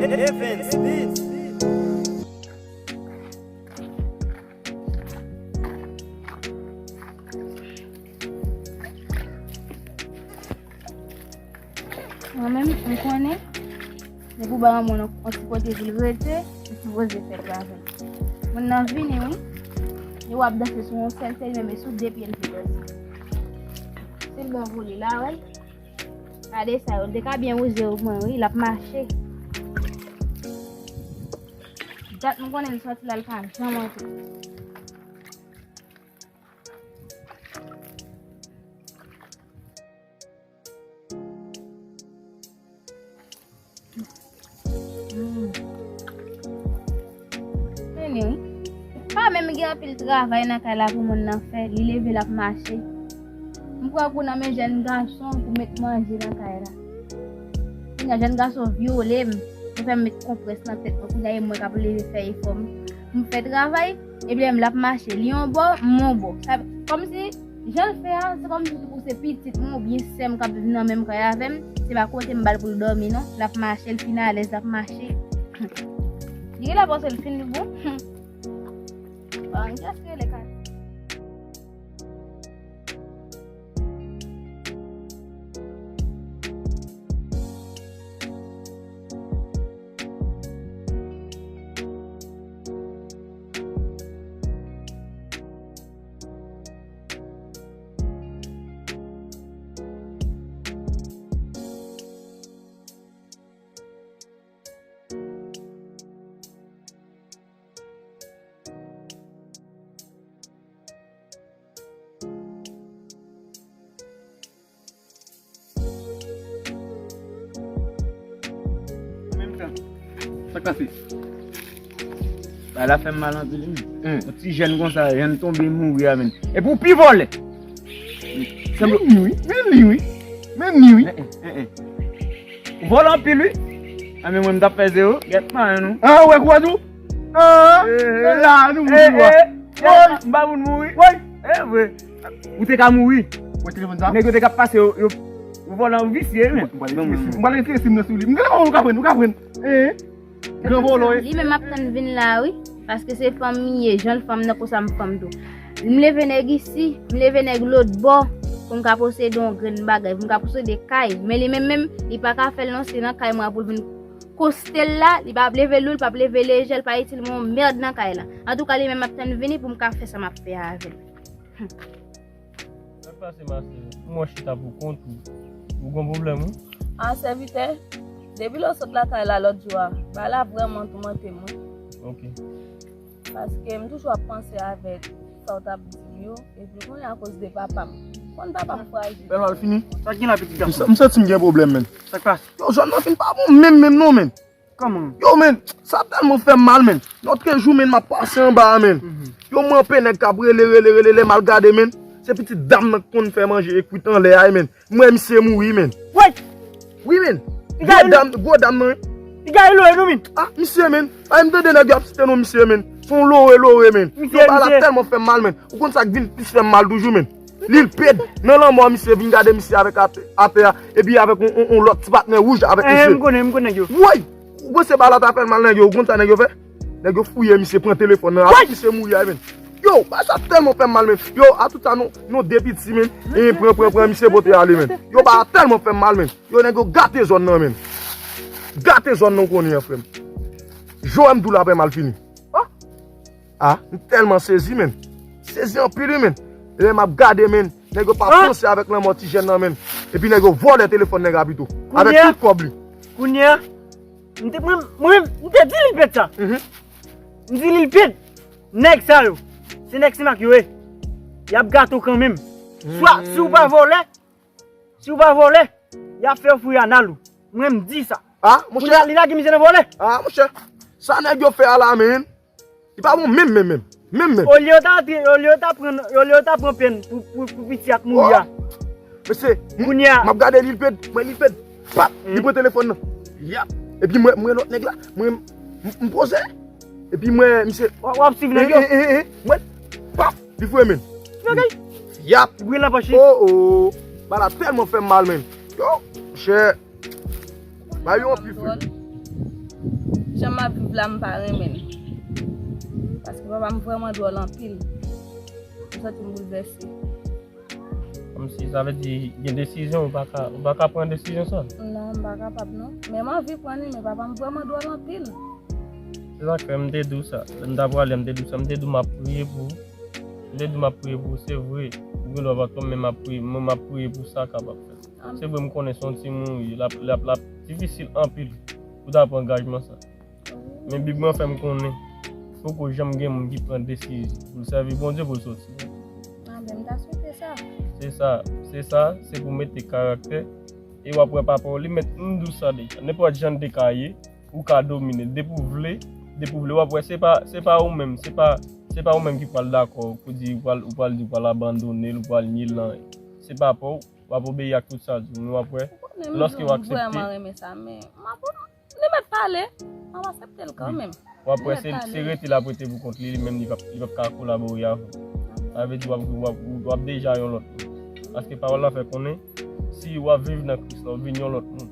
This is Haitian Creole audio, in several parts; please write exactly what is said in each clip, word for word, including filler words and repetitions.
Evans Beats. Mwen menm, m konnen, depi w ba yon moun yon ti kote pou l rete, li sipoze fè travay. Moun nan vini, wi. Li wè ap danse sou yon sèl sèl, men sou de pye l te danse. Si l bon pou li la, wi. Gade sa, yo te ka byen wouze yo mwen, wi, l ap mache. Dat m konnen l sòti la, l pa janm antre. Hmm. Vini, wi. Pa menm gen anpil travay nan kay la pou moun nan fè. Li leve, l ap mache. M pran kou nan men jèn gason pou met manje nan kay la. Kounye a, jèn gason vyole m. Yo fè m met konprès nan tèt mwen. Kounye a, e mwen k ap leve fè efò. M fè travay, epi lè m l ap mache, li yon bò, m yon bò. Sa, kòmsi, jan l fè a, se kòmsi se pou se pitit mwen oubyen sè m k ap viv nan menm kay avè m. Se pa kote m ba l pou l dòmi, non. L ap mache, l fin alèz, l ap mache. Li genlè panse l fin bon. Bon, kiyès ki rele Kati? An menm tan, sa k pase? Bagay la fè m mal anpil, wi. Hmm. Yon ti jèn konsa, jèn tonbe mouri a, menn. Epi w pi vòlè. Sanble... Men li, wi. Men li, wi. Men li, wi. Eh, eh, eh, eh. Ou vòlè anpil, wi. A, men mwen, m t ap fè zewo. Gèt manyen nou. Ah, wè, kwa nou? Ah, eh, eh. La, nou, eh, nou, eh, eh, woy. M pa moun mouri. Woy. E vre. Ou te ka mouri. Wè telefòn sa? Nèg yo te ka pase yo, yo, ou vòlè, ou visye, men. M pral retire sim nan sou li. M gade kòman ou ka pran, ou ka pran. Eh, gran vòlò, eh. Li menm ap tann vin la, wi. Paske se fanm li ye, jan l fanm nan konsa m fanm tou. M leve nèg isi, m leve nèg lòt bò, pou m ka posede yon grenn bagay, pou m ka posede kay. Men li menm menm, li pa ka fè l non, se nan kay mwen pou l vin koste l la, li p ap leve lou, li p ap leve lejè, li pa itil mwen yon mèd nan kay la. Antouka, li menm ap tann vini pou m ka fè sa m ap fè avè l. Sa k pase, ma sè? M wè w chita pou kont ou. Ou gon pwoblèm, wi? A, sèvitè, depi lè w sot lakay la lòt jou a, bagay la vrèman toumante m, wi. Ok. Paske m toujou ap panse avèk sa w t ap di m yo, epi kounye a akoz de papa m. Konn papa m frajil. Bèl mal fini. Sa k gen la, pitit gason? M sa-, m santi m gen pwoblèm, menn. Sa k pase? Yo, zòn nan fin pa bon menm, menm non, menn. Kòman? Yo, menn, sa tèlman fè m mal, menn. Lòtrejou, menn, m ap pase anba a, menn. Mhm. Yo, m ranpe nèg k ap rele, rele, rele, lè m al gade, menn. Se pitit dam nan k konn fè manje e kwit anlè a, menn. M wè misye mouri, menn. Woy! Wi, menn. Gwo dam, gwo dam nan, wi. Li gaye lore nou, menn. Ah, misye, menn. Ay, m tande nèg yo ap site non misye, menn. Se yon lore, lore, menn. Yo, bagay la tèlman fè m mal, menn. Ou konn sa k vin plis fè m mal toujou, menn? Lil Ped, nan lanmò misye, vin gade misye avèk atè, atè a, epi avèk on, on, on lòt ti patnè wouj avèk misye. M konnen, m konnen nèg yo. Woy! Ou panse bagay la ta fè l mal nèg yo, ou konn sa nèg yo fè? Nèg yo fouye misye, pran telefòn nan, avèk misye mouri a, menn. Yo, bagay sa tèlman fè m mal, menn. Yo, a tout sa, nou, nou de piti, menn. E pran, pran, pran, misye pote ale, menn. Yo, bagay la tèlman fè m mal, menn. Yo, nèg yo gate zòn nan, menn. Gate zòn nan, ou konnen an, frè m. Joe M. Doula fè mal fini. Oh! Ah, m tèlman sezi, menn. Sezi anpil, wi, menn. Lè m ap gade, menn, nèg yo pa panse avèk lanmò ti jèn nan, menn. Epi nèg yo vòlè telefòn nèg la pito. Avèk tout kòb li. Kounye a, m te, mwen, mwen, m te di Lil Ped sa. Mhm. M di Lil Ped, nèg sa yo, se nèg Senmak yo ye. Y ap gate w kanmenm. Swa, si w pa vòlè, si w pa vòlè, y ap fè w fouye anal ou. Mwen, m di sa. Ah, monchè. Kounye a, li lage misye nan vòlè. Ah, monchè. Sa nèg yo fè a la, menn. Li pa bon menm, menm, menm. Menm, menm. Olye yo ta antre, olye yo ta pran, olye yo ta pran pèn pou, pou, pou piti a k mouri a. Oh. Mesye, m, kounye a, m ap gade Lil Ped, mwen Lil Ped, pap, li pran telefòn nan. Yap. Epi mwen, mwen lòt nèg la, mwen, m, m poze. Epi mwen, misye. W ap, w ap swiv nèg yo? Eh, eh, eh, eh. Mwen, pap, li fouye, menn. Yap. Li brile nan pòch li. Oh, oh. Bagay la tèlman fè m mal, menn. Yo, chè. Ba yo anpil, frè. Dwòl. Jan m ap viv la, m pa renmen l. Paske papa m vrèman dwòl anpil. M santi m boulvèse. Kòmsi sa vle di gen desizyon, ou pa ka, ou pa ka pran desizyon sèl? Non, m pa kapab non. Men m anvi pran li, men papa m vrèman dwòl anpil. Se sa k fè m te di w sa. Lè m t ap prale, m te di w sa. M te di w m ap priye pou ou. M te di w m ap priye pou ou. Se vre, ou gen dwa pa tonbe, men m ap priye, mwen m ap priye pou sa kapab fèt. Se vre, m konnen se yon timoun wi, l ap, l ap, l ap difisil anpil pou ta pran angajman sa. Men Bib mwen fè m konnen poko janm gen moun ki pran desizyon pou l sèvi Bondye pou l soti. Amen. M ta swete sa. Se sa, se sa, se pou mete karaktè. E w ap wè papa w, li mèt, m di w sa deja. Nenpòt jan l te ka ye, ou ka domine. Depi w vle, depi w vle, w ap wè se pa, se pa ou menm, se pa, se pa ou menm ki pral dakò pou di ou pral, ou pral di ou pral abandone l, ou pral nye l nan. Se papa w, w ap obeyi ak tout sa l di w, men w ap wè, lòske w aksepte. Ou konnen m vrèman renmen sa, men m ap, li mèt pale, m ap aksepte l kanmenm. W ap wè se, se rete l ap rete pou kont li, li menm li p ap, li p ap ka kolabore avè w. Sa vle di w ap, w ap, w ap deja yon lòt moun. Paske pawòl la fè konnen, si w ap viv nan Kris la, w vin yon lòt moun.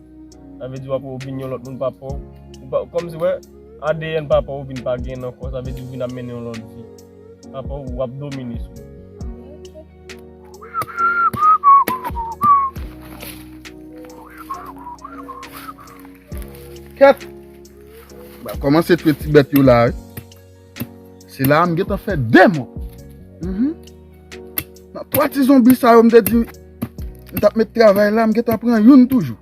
Sa vle di w ap, w vin yon lòt moun, papa w, ou pa, kòmsi wè, A D N papa w vin pa gen nan kò, sa vle di w vin ap mennen yon lòt vi. Papa w, w ap domine sou li. Kèt! M ap kòmanse twe ti bèt yo la, wi. Se la a m gentan fè de mò. Mhm. Nan twa ti zonbi sa yo, m te di, m t ap met travay la, m gentan pran youn toujou.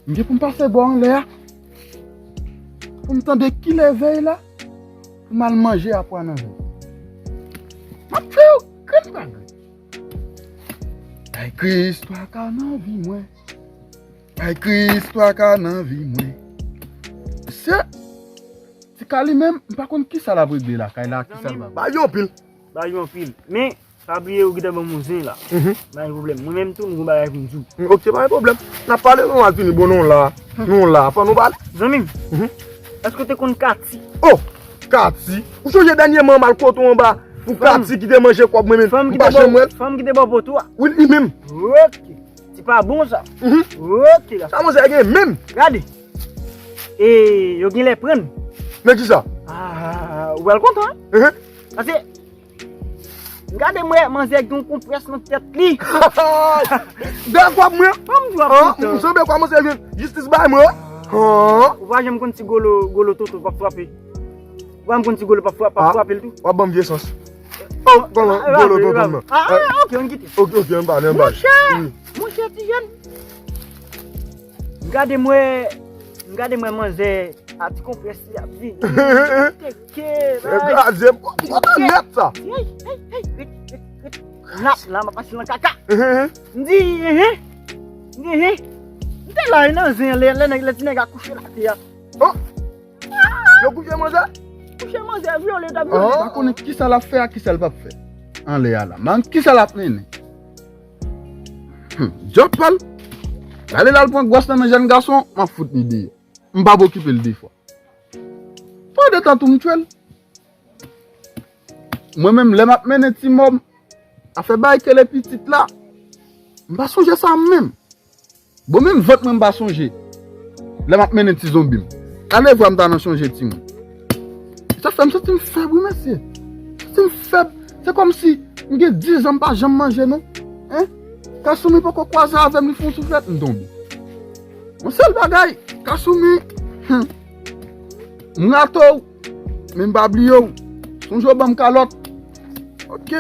M gen pou m pase bò anlè a. Pou m tande kilè vèy la, pou m al manje apwa nan vèy. M ap fè yo grenn pa grenn. Ay Kris twa ka nan vi mwen. Ay Kris twa ka nan vi mwen. Se ti ka li menm, m pa konn kisa l ap regle lakay la, kisa l va. Ba yo anpil. Ba yo anpil. Men, pa bliye ou gentan ban m yon zen la. Mhm. Pa gen pwoblèm. Mwen menm tou, m gon bagay pou m di w. Mm, ok, pa gen pwoblèm. N ap pale, nou al fini, bon, nou la. Nou la, fò nou pale. Zanmi m, mhm, èske w te konn Kati? Oh, Kati. Ou sonje dènyèman m al kote w anba pou Kati ki te manje kòb mwen menm. M pa janm wè l. Fanm ki te bò poto a. Wi, li menm. Ok. Ti pa bon sa. Mhm. Ok, la. Sa manzè gen menm. Gade. E yo gen lè prann. Men kisa? Ah, ou pral kontan, hein? Mhm. Paske, gade mwen, manzè gen yon konprès nan tèt li. Dèyè kòb mwen. Fanm di w ap kontan. M sanble kwa manzè gen jistis bay mwen. Ah. Ou pa janm konn si golo, golo toto p ap frape. Ou pa janm konn si golo p ap fra-, p ap frape l tou. W ap ban m vye sans. Oh, golo, golo toto nan. Ah, ok, ann kite. Ok, ok, ann pale, ann pale. Monchè, monchè, ti jèn. M gade mwen, m gade mwen manzè a ti konprès li ap di. Teke, bay. Kraze, m kontan nèt sa. Hey, hey, hey, ret, ret, ret. Nap la, m ap pase nan kaka. M di, enhen. M di, enhen. M te la, nan zen, lè, lè nèg, lè ti nèg a kouche la, te a. Oh! Yo kouche manzè? Kouche manzè, vyole, t ap vyole. M pa konnen kisa l ap fè ak kisa l p ap fè. Anlè a la. M pa konn kisa l ap mennen. Hmm, djòb pa l. Gade l al pran gwòs nan men jèn gason, m ap fout li deyò. M p ap okipe l de fwa. Pandan tan tou m tchwe l. Mwen menm, lè m ap mennen ti mò m, afè bay kele pitit la, m pa sonje sa menm. Bon, menm vant mwen m pa sonje. Lè m ap mennen ti zonbi m. Alevwa m ta nan sonje timoun. Sa fè m santi m fèb, wi, mesye. Santi m fèb. Se kòmsi m gen diz an m pa janm manje, non. Hein? Kasoumi poko kwaze avè m, li fè yon souflèt, m tonbe. Yon sèl bagay, Kasoumi, hmm, m rate w, men m pa bliye w. Sonje w ban m kalòt. Ok.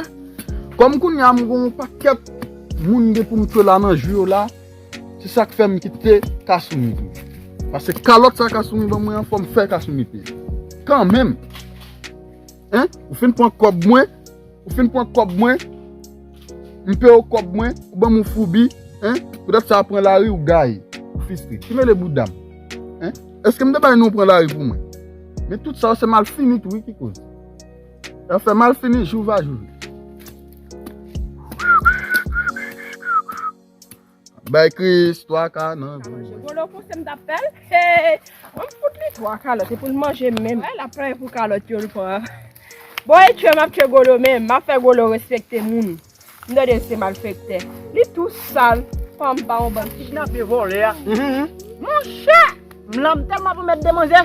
Kòm kounye a m gen yon pakèt moun gen pou m tchwe la nan jou yo la, se sa k fè m kite Kasoumi tou. Paske kalòt sa Kasoumi ban mwen an, fò m fè Kasoumi peye. Kanmenm. Hein? Ou fin pran kòb mwen, ou fin pran kòb mwen, m peye w kòb mwen, ou ban m yon foubi, hein? Poutèt sa pran lari ou gaye, ou fistre. Ki mele bouda m? Hein? Èske m te bay nou pran lari pou mwen? Men tout sa yo se malfini tou wi ki koz. Yo fè malfini jou va jou. Bay Kris twa ka nan vi mwen. Golo konse m t ap fè l. Hey! Mwen m fout li twa kalòt, e pou l manje menm. Wè, l ap plonje pou kalòt yo l pran. Bon, e tchwe m ap tchwe golo menm, m ap fè golo respekte moun. M tande l se malfektè. Li tou sal, fanm pa yon bann kidnape vòlè a. Mhm. Monchè! M la m tèlman pou mèt de manzè.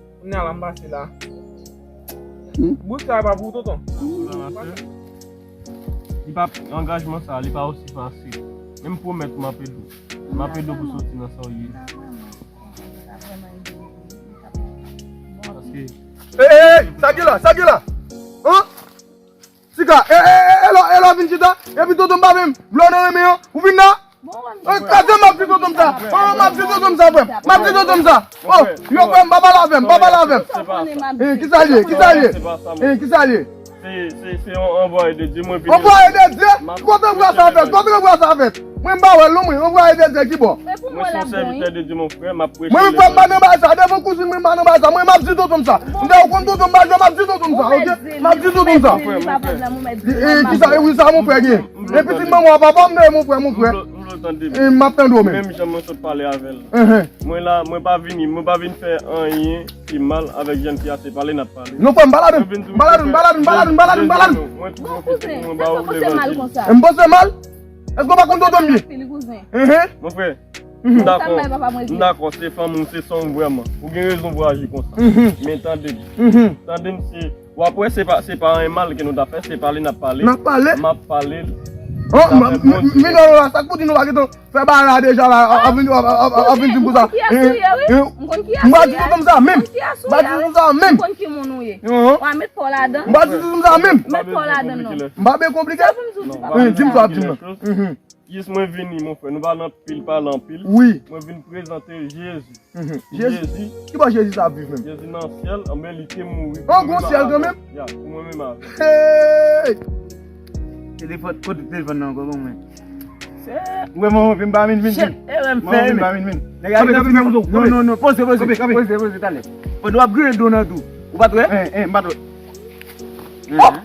Kounye a la, m pase la. Hmm? Bout sa pa pou tonton. Li pa, angajman sa, li pa osi fasil. Men m pwomèt ou m ap ede w. M ap ede w pou soti nan sa w ye. Paske... Ey, ey, ey, sa gen la, sa gen la? Hein? Sika, e, e, e, e lò, e lò vin chita, epi tonton m pa menm, vle w nan renmen an, ou vin la? Bon, kraze m ap di tonton m sa. Oh, m ap di tonton m sa, frè m. M ap di tonton m sa. Oh, yo, frè m, pa pale avè m, pa pale avè m. Eh, kisa l ye, kisa l ye? Eh, kisa l ye? Se, se, se yon anvwaye de Dye, mwen vin... Anvwaye de Dye? Kote anvwaye sa fèt? Kote anvwaye sa fèt? Mwen m pa wè l non, mwen. Anvwaye de Dye ki bò? Mwen se yon sèvitè de Dye, mon frè, m ap preche levanjil. Mwen menm, frè m pa nan bagay sa. Devan kouzin mwen, m pa nan bagay sa. Mwen m ap di tonton m sa. M fè w konn tonton m pa jwe, m ap di tonton m sa, ok? M ap di tonton m sa. Eh, kisa, eh, wi, sa mon frè gen. E pitit manman w, papa m, non, mon frè, mon frè. M vle w tande m. Eh, m ap tande w, men. Menm jan mwen sot pale avè l. Mwen la, mwen pa vini, mwen pa vin fè anyen ki mal avèk jèn fi a, se pale n ap pale. Non, frè m, pa ladann. M pa ladann, m pa ladann, m pa ladann, m pa ladann, m pa ladann. Mwen tou pwofite pou mwen ba w levanjil. M panse mal? Èske w pa konn tonton m byen? Mon frè, m dakò, m dakò, se fanmi w, se sè w vrèman. Ou gen rezon pou aji konsa. Men tande m. Tande m, se W ap wè se pa, se pa anyen mal ke nou t ap fè, se pale n ap pale. N ap pale. M ap pale l. Oh, m ap fè bon. Miguel la, sa k pou di nou pa gentan fè bagay la deja la, w ap vin, w ap vin di m konsa. M konn ki asou ye, wi. M konn ki asou ye. M pa di tout moun sa menm. M konn ki moun ou ye. W a met pa w ladan. M pa di tout moun sa menm. Met pa w ladan non. M pa byen konplike. Di m sa w ap di m nan. Yes, mwen vini, mon frè. Nou pa nan pil pale anpil. Wi. Mwen vin prezante Jezi. Jezi. Ki bò Jezi sa ap viv menm? Jezi nan syèl, anben li te mouri. Oh, gon syèl kanmenm? Ya, pou mwen menm avè. Hey! Telefòn, kote telefòn nan ankò, ban mwen? Ou wè mwen vin ba min vin vin. Mwen vin ba min vin. Nèg a vin vin. Non, non, non, poze, poze. Poze, poze talè. Pandan w ap griyen do nan tou. Ou pa t wè? Eh, eh, m pa t wè. Oh!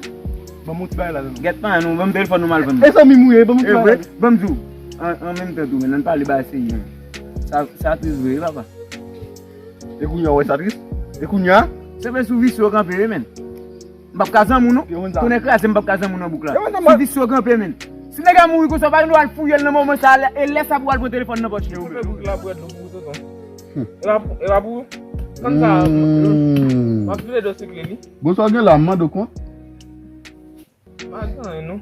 Ban m yon ti bagay la, zanmi. Gèt pa nou, ban m telefòn nou m al vann. E zanmi m ou ye, ban m yon ti bagay la. Ban m di w. An, an menm tan tou, men, ann pale bagay serye, men. Sa, sa tris vre, wi, papa. E kounye a, w wè sa tris? E kounye a? Se men sou visye w kanpe, wi, men. M p ap ka zanmi w, non. Tounen kraze, m p ap ka zanmi w nan bouk la. Sou visye w kanpe, men. Si nèg la mouri konsa, w pa gen dwa al fouye l nan moman sa a, e lè sa pou w al pran telefòn nan pòch li. Ou fè bouk la pou èt, tonton. E pa pou, e pa pou ou? Tann sa, m ap vide dosye kle li. Bonswa, gen la, m mande w kont. Pa gen anyen, non.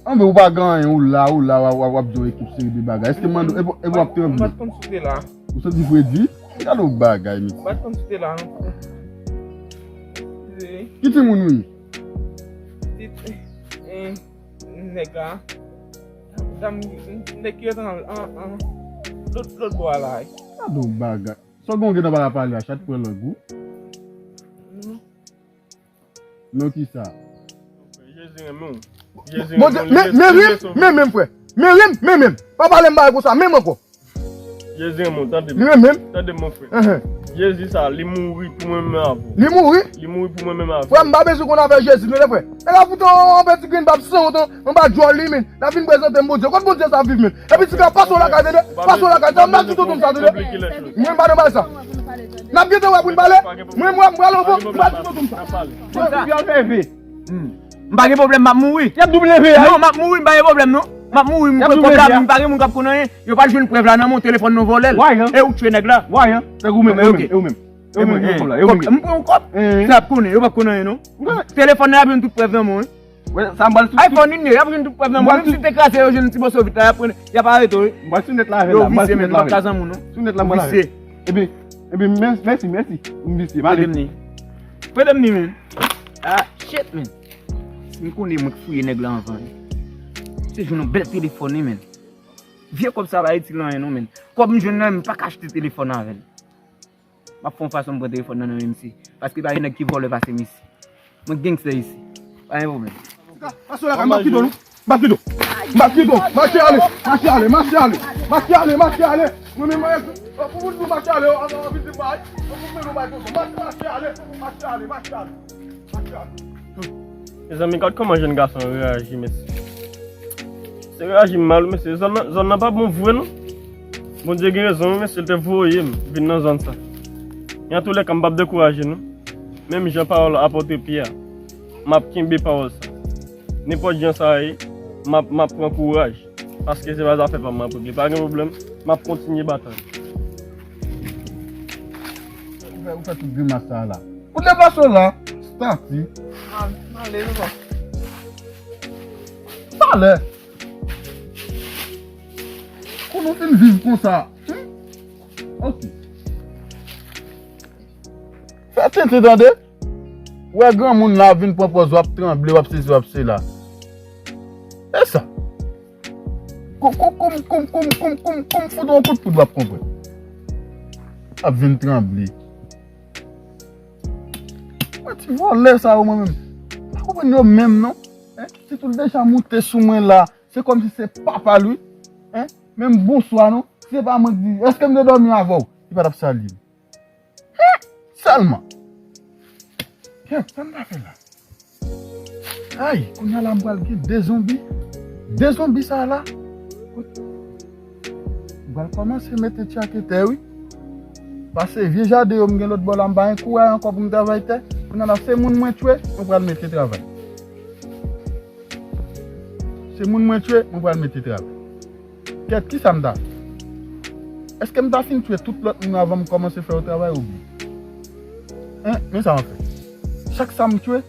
Anben, ou pa gen anyen, ou la, ou la, w ap, w ap, w ap di yon ekip seri de bagay. Èske m mande w, e pou, e pou w ap tranble? M pa t konn si w te la. Ou santi fredi? Gade yon bagay, mesye. M pa t konn si w te la, non. Ki timoun ou ye? Ti, eh, nèg la. Dam, nèg ki ret an, an, an, lòt, lòt bò a la. Gade yon bagay. Sa w gen w gentan pa ka pale a, chat pran lang ou. Non. Non, kisa? Jezi renmen w. Jezi renmen w. Bondye, men, men rim, men menm, frè. Men rim, men menm. Pa pale m bagay konsa, menm ankò. Jezi renmen w, tande m. Li renmen m. Tande m, mon frè. Jezi sa, li mouri pou mwen menm avè w. Li mouri? Li mouri pou mwen menm avè w. Frè, m pa bezwen konn afè Jezi, tande, frè. E la, poutan, yon peti grenn bab sanwont, yon bab djòl li, men. N ap vin prezante m Bondye. Kot Bondye sa ap viv menm? Epi ti ka pase w lakay, tande. Pase w lakay, tande. M ap di tonton m sa, tande. Mwen m pa nan bagay sa. N ap gentan wè pou n pale. Mwen, mwen, m pral anvan, m ap di tonton m sa. Konsa. Y ap leve. M pa gen pwoblèm, m ap mouri. Y ap double leve a. Non, m ap mouri, m pa gen pwoblèm, non. M ap mouri, m pran kòb la, m pa gen moun k ap konn anyen. Yo pral jwenn prèv la nan men w, telefòn nan vòlè l. E ou k tiye nèg la. Tankou ou menm, e ou menm, e ou menm. E ou menm, e ou menm. M pran yon kòb. Sa y ap konnen, yo p ap konn anyen, non. Telefòn nan y ap jwenn tout prèv nan men w, wi. Wè, sa m pral sou iPhone li ye, y ap jwenn tout prèv nan men w. Menm si w te kraze yo jwenn ti moso vit la, y ap pran, y ap arete w, wi. M pral sou nèt la avè l la, m pral sou nèt la avè l. Yo visye, men m p ap ka zanmi w, non. Sou nèt la, m pral avè l. Visye. Ebyen, ebyen, mèsi, mèsi, mèsi. M visye, m ale. Prete m li. Prete m li, men. Ah, shit, men. Si m konnen mwen k fouye nèg la anvan, wi. Se jwenn yon bèl telefòn, wi, men. Vye kòb sa pa itil anyen, non, men. Kòb m jwenn nan, m pa ka achte telefòn avè l. M ap fè yon fason m pran telefòn nan nan men misye. Paske pa gen nèg ki vòlè pase misye. Mwen gangsta isi. Pa gen pwoblèm. Pase w lakay, m ap kite w, non. M ap kite w. M ap kite w. Mache ale. Mache ale. Mache ale. Mache ale. Mache ale. Mwen menm, mwen, pou moun di w mache ale, w ap vin di m bay. Pou moun di w bay tonton. Mache, mache ale. Mache ale. Mache ale. Mache ale. Mezanmi, gad kòman jèn gason an reyaji, mesye. Se reyaji mal, mesye. Zòn nan, zòn nan pa bon vre, non. Bondye gen rezon, wi, mesye, l te voye m vin nan zòn sa. Men antoulèka, m p ap dekouraje, non. Menm jan pawòl apòt Pyè a, m ap kenbe pawòl sa. Nenpòt jan sa ye, m ap, m ap pran kouraj. Paske se pa zafè pa m m ap regle. Pa gen pwoblèm, m ap kontinye batay. Ou fè, ou fè tout grimas sa la. Ou deplase w la, stati. M ale, m ale, papa. Talè. Kon nou fin viv konsa. Hmm? Ok. Fè tenten tande. Wè granmoun la vin pran pòz w ap tranble, w ap sesi, w ap sela. E sa. Kou, kou, koum, koum, koum, koum, koum, koum, fout yon kout poud w ap konprann. W ap vin tranble. Mwen ti vòlè sa yo mwen menm. Pa konprann yo menm non. Hein? Sitou l deja moute sou mwen la. Se kòmsi se papa l wi. Hein? Menm bonswa non. Si se pa mwen ki di, èske m te dòmi avè w? Li pa t ap salye m. Sèlman. Kèt, sa m ta fè la? Ay, kounye a la m pral gen de zonbi. De zonbi sa la. M pral kòmanse mete tchak e tè wi. Pase vye jaden yo m gen lòt bò la, m pa gen kouraj ankò pou m travay tè. Kounye a la se moun mwen tchwe, mwen pral mete travay. Se moun mwen tchwe, mwen pral mete travay. Kèt, kisa m ta fè? Èske m ta fin tchwe tout lòt moun avan m kòmanse fè yo travay oubyen? Hein, men sa m ap fè. Chak sa m tchwe,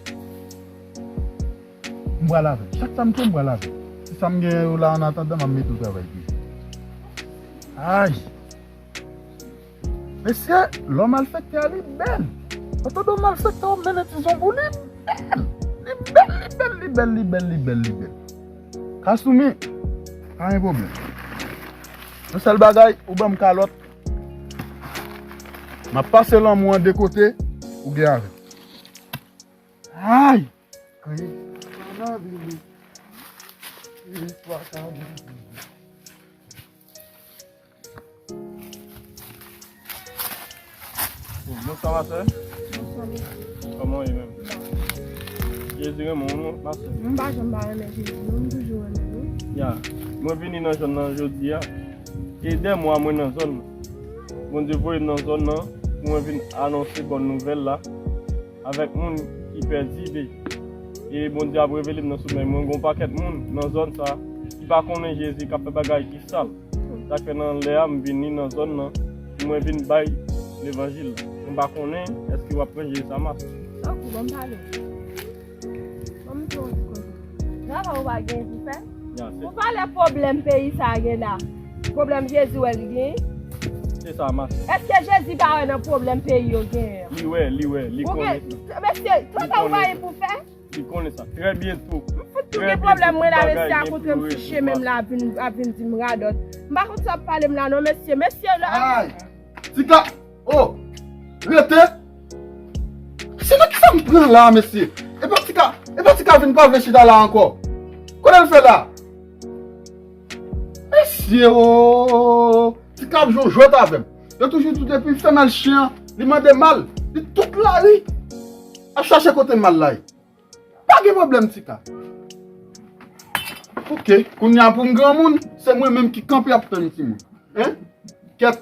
m pral avè l. Chak sa m tchwe, m pral avè l. Ti sa m genyen yo la, an atandan, m ap mete yo travay tou. Ay! Mesye, lò malfektè a, li bèl. Ou tande yon malfektè, w ap mennen tizon pou li, li bèl. Li bèl, li bèl, li bèl, li bèl, li bèl, li bèl. Kasoumi, pa gen pwoblèm. Yon sèl bagay, ou ban m kalòt. M ap pase lanmou an de kote, ou gen avè m. Ay! Kriz pa ka vini. Kriz pa ka vini. Bonswa, ma sè. Bonswa, mesye. Kòman w ye menm? Jezi renmen w, non, ma sè. M pa janm pa renmen Jezi, non, m toujou renmen l, wi. Ya, mwen vini nan zòn nan jodi a. E dè mwa mwen nan zòn nan. Bondye voye m nan zòn nan pou mwen vin anonse bòn nouvèl la avèk moun ki pèdi de. E Bondye ap revele m nan somèy mwen, gen yon pakèt moun nan zòn sa ki pa konnen Jezi, k ap fè bagay ki sal. Sa k fè nan lè a m vini nan zòn nan pou mwen vin bay levanjil la. Mwen pa konnen èske w ap pran Jezi sa, ma sè. Tankou, ban m pale. Ban m di w yon ti koze. Travay ou pa gen pou fè? Ou pale pwoblèm peyi sa a gen la. Pwoblèm Jezi wè li gen? Se sa, ma sè. Èske Jezi pa wè nan pwoblèm peyi yo genyen an? Li wè, li wè, li konnen sa. Mesye, travay ou pa gen pou fè? Li konnen sa. Trè byento. M fout tou gen pwoblèm mwen la, mesye, a kontre m sou chemen m la, ap vin, ap vin di m radòt. M pa konn sa w ap pale m la non, mesye. Mesye, lè Ay! Tika! Oh! Rete! Se nan kisa m pran la, mesye? Epa Tika, epa Tika vin pa vle chita la ankò. Kote l fè la? Mesye, oh! Tika ap jwe jwèt avè m. Yo toujou di depi fènal chen an, li mande mal. Li tout lari ap chache kote mal la ye. Pa gen pwoblèm, Tika. Ok, kounye a pou m granmoun, se mwen menm ki kanpe ap tann timoun. Hein? Kèt.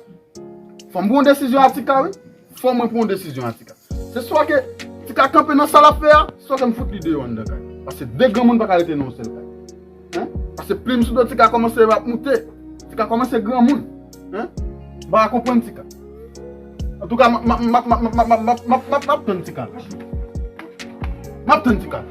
Fò m pran yon desizyon a Tika, wi. Fò mwen pran yon desizyon a Tika. Se swa ke Tika kanpe nan sa l ap fè a, swa ke m fout li deyò anndan kay. Paske de granmoun pa ka rete nan yon sèl kay. Hein? Paske plim sou do Tika kòmanse ap moute. Tika kòmanse granmoun. Hein? M pa ka konprann Tika. Antouka, m ap tann Tika. M ap tann Tika.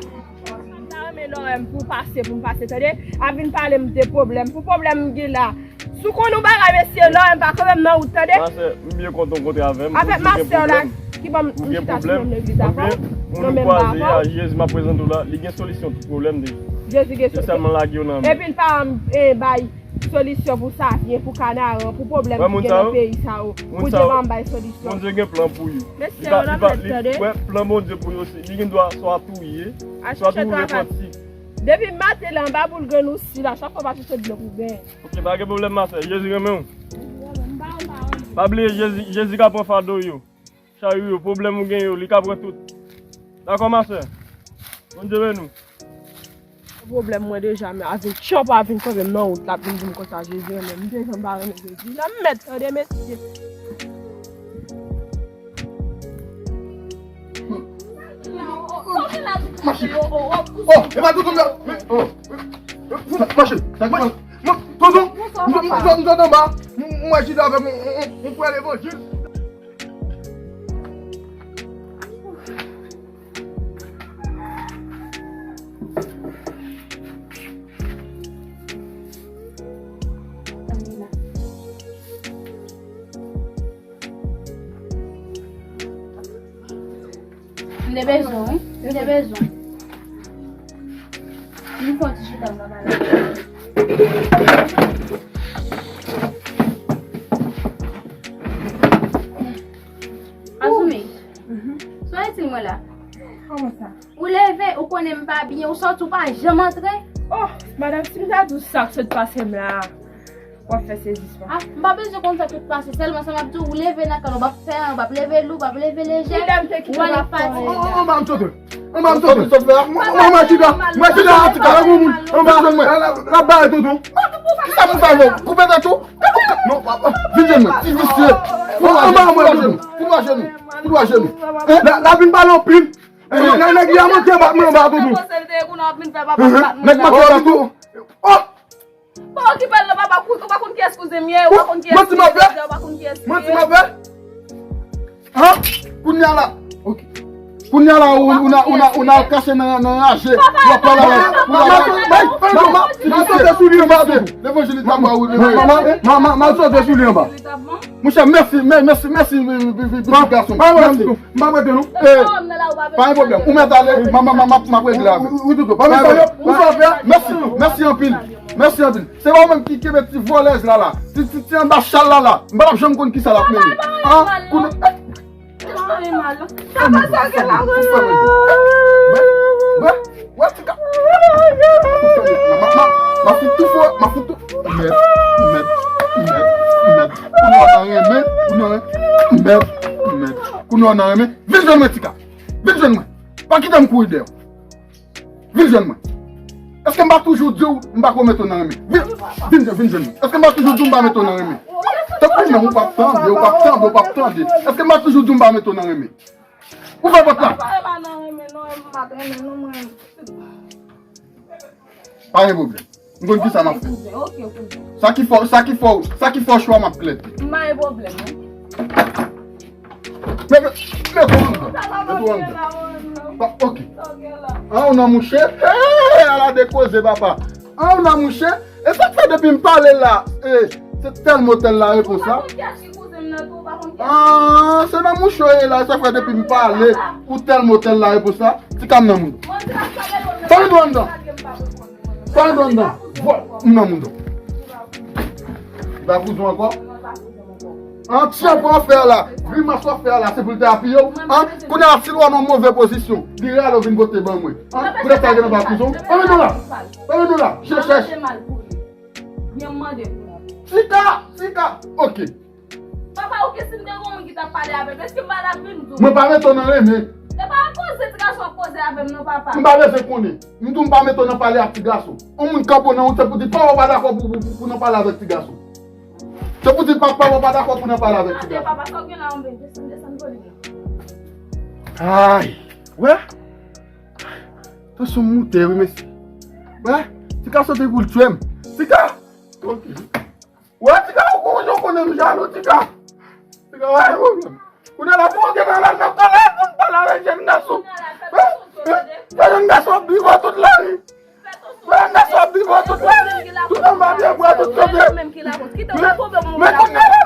M ta renmen lè w wè m pou pase, pou m pase, tande. Ap vin pale m de pwoblèm. Pou pwoblèm m gen la. Si w konn yon bagay, mesye, lè w wè m pa kanpe m nan wout, tande. Masè, m byen kontan w kontre avè m. Avèk masè w la ki ban m chita sou menm legliz avè w, nan menm ba avè w. Jezi m ap prezante w la, li gen solisyon tout pwoblèm de. Jezi gen solisyon. Se sèlman lage yo nan men. Epi l pa bay solisyon pou Savyen, pou Kanaran, pou pwoblèm ki gen nan peyi sa yo. Bondye pa bay solisyon. Bondye gen plan pou yo. Mesye, yo nan mèd, tande. Wè, plan Bondye pou yo se, li gen dwa swa touye, swa tou repanti. Depi maten la, anba boul grenn ou si la, chak fwa w pa chèche dlo pou benyen. Ok, pa gen pwoblèm, masè. Jezi renmen w. Pa bliye, Jezi, Jezi ka pran fado yo. Chari yo, pwoblèm ou gen yo, li ka pran tout. Dakò, masè? Bondye beni w. Pwoblèm mwen deja, men avin tchòp avin kanpe m nan wout la, ap vin di m konsa, Jezi renmen m. M deja m pa renmen Jezi. Nan mèd, tande, mesye. Mache. Oh, e pa tonton m nan. Oh, mache. Mache. Tonton, m, m, m, m, tonton ba. M, m wè chita avèk yon, yon, yon, yon frè levanjil. M te bezwen w, wi. M te bezwen w. M fè yon ti chita, m pa pale. Azumi, sou Ayiti mwen la. Kòman sa? Ou leve, ou konnen m pa byen, ou sòti, ou pa janm antre. Oh, madanm, si m ta di w sa k sot pase m la, w ap fè sezisman. Ah, m pa bezwen konn sa k sot pase, sèlman sa m ap di w, ou leve nan kay la, ou p ap fè anyen, ou p ap leve lou, ou p ap leve lejè, ou ale fatige. Oh, oh, oh, madanm, sot. Anba m sot. Mwen, mwen, mwen, chita. Mwen, chita, chita. Anba mwen. L ap bare tonton. Kisa pou sa yo? Koupe tèt ou? Non, vin jwenn mwen. Ti visye. Anba mwen, tonton. Fout w ajenou. Fout w ajenou. Hein? La, la vin pale anpil. Nèg, nèg li a manke bat mwen anba tonton. Nèg manke bat tonton. Oh! Pa okipe l non, papa, ou pa konn kiyès kouzen m ye, ou pa konn kiyès kouzen m ye, ou pa konn kiyès li ye. Manti m ap fè? Han? Kounye a la. Ok. Kounye a la, ou, ou, na- ou, na- ou, na- ou, na- ou, na- kache nan nan raje. W ap pale avè. Ou, na- Mama, mama, mama, mama, mama, sote sou li anba. Levanjelis ta ba ou. Mama, mama, mama, sote sou li anba. Monchè, mèsi, mè- mèsi, mèsi, pitit gason. Mèsi. M pa prete non. Eh, pa gen pwoblèm. Ou mèt ale, m ap regle avè. Wi, tonton. Pa gen pwoblèm. Ou sa fè? Mèsi, mèsi anpil. Mèsi anpil. Se pa ou menm ki kenbe ti vòlèz la la. Ti, ti, ti anba chal la la. M pa t ap janm konn kisa l ap mennen. An, kounye- Sa pa sa w gen la, Wè, wè, wè, ti ka. Ma, ma, ma, ma fout tou fò, ma fout tou. Mèd, mèd, mèd, mèd. Kounye a w nan renmen, ou nan renmen. Mèd, mèd. Kounye a w nan renmen. Vin jwenn mwen, ti ka. Vin jwenn mwen. Pa kite m kouri dèyè w. Vin jwenn mwen. Èske m pa toujou di w m pa ko mete w nan renmen? Vin, vin, vin jwenn mwen. Èske m pa toujou di w m pa mete w nan renmen? Tankou menm ou p ap tande, ou p ap tande, ou p ap tande. Èske m pa toujou di w m pa mete w nan renmen? Ouvè pòt la. Papa, e pa nan renmen non, e m pa t renmen non, mwen. Pa gen pwoblèm. M konn kisa m ap fè. Sa ki fò, sa ki fò, sa ki fò chwa m ap plede. M pa gen pwoblèm non. Men, men, men, kòman m fè? Mete w anndan. Pa, ok. An, ou nan mouche? Hey, ala de koze, papa. An, ou nan mouche? E sa k fè depi m pale la, e, se tèl mo tèl la repons la? Ou pa konn kiyès ki kouzen m nan tou, ou pa konn kiyès. Ah, se nan mouche w ye la, e sa k fè depi m pale, ou tèl mo tèl la repons la? Ti ka m nan moun. Mwen di la, sa gen lòt. Fè l dwòl anndan. Fè l dwòl anndan. Vwòl, m nan moun. Li pa kouzen w ankò? An, ti an pran fè la. Grimas w ap fè la, se pou l te apiye w. An, kounye a, si l wè w nan move pozisyon, li rale w vin pote ban mwen. An, poutèt sa, gen nan pa prizon. Anmèn nou la. Anmèn nou la. Je chèch. Tika, tika. Ok. Papa, ok, si m te gon moun ki t ap pale avè m, èske m pa t ap vin di w? Mwen pa mete w nan renmen. E pa koze ti gason ap koze avè m non, papa. M pa bezwen konnen. M di w m pa mete w nan pale ak ti gason. Yon moun kanpe w nan wout, se pou di papa w pa dakò pou, pou, pou, pou nan pale avèk ti gason. Se pou di papa w pa dakò pou nan pale avèk ti gason. Papa, sa w gen la, anben, desann, desann volume nan. Ay, wè? Tansyon m moute, wi, mesye. Wè? Ti ka soti pou l tchwe m. Ti ka! Ok. Wè, ti ka, ou, ou, ou konnen m jalou, ti ka. Ti ka, wè, wè, wè. Kounye a la, pou w gen nan la, nan, nan, nan, pou m pale avèk jèn gason. Wè, wè, jèn gason ap viv tout lari. Mwen nan sa ap viv tout la. Tout anba pye bwa, tout kote. Men, men kounye a la.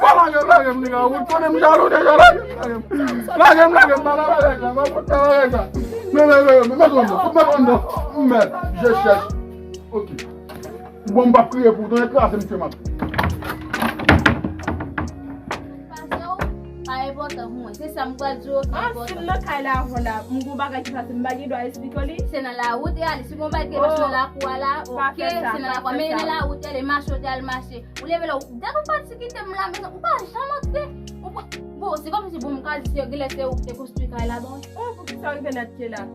Bon, lage m, lage m, nèg la. Ou konnen m jalou deja, lage m, lage m. Lage m, lage m, pa pale avèk la, pa fout pale avèk la. Men, men, men, men, mèt w anndan, fout mèt w anndan. Mèt, je chèch. Ok. Bon, m p ap kriye pou w, tande kraze m fè m ap. Pase w, pa enpòtan pou mwen. Se sa m pral di w ki enpòtan. Ah, si m nan kay la avan la, m gon bagay ki pase, m pa gen dwa esplike w li? Se nan lawout e ale. Si gon bagay ki pase nan lakou a la, ok, se nan lakou a. Men nan lawout e ale, mache w te al mache. Ou leve la, ou, dat ou pati kite m la, men ou pa janm antre. Ou pa, bon, se kòmsi, bon, m ka di se, genlè se ou ki te konstwi kay la, bon. Oh, poukisa w rive nan kay la?